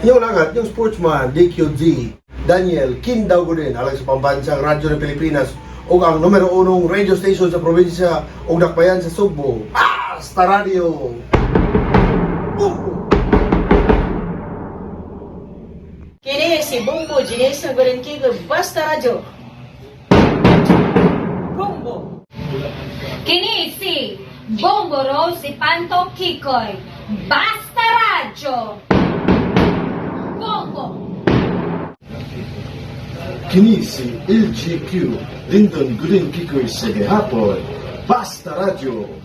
Inyong lagat, yung sportsman, DQG, Daniel Kindaw Gudin, alang sa Pambansang Radyo ng Pilipinas ug ang numero unong radio station sa probinsya ug dakbayan sa Sugbo, Basta Radio! Boom! Kini si Bumbo Ginesa Gurenkigo, Basta Radyo. Bumbo! Kini si Bombo Rose Panto Kikoy. Basta Radyo! Bombo! Kini si LGQ, Lindon Gudin Kikoy sa gihapon. Basta Radyo!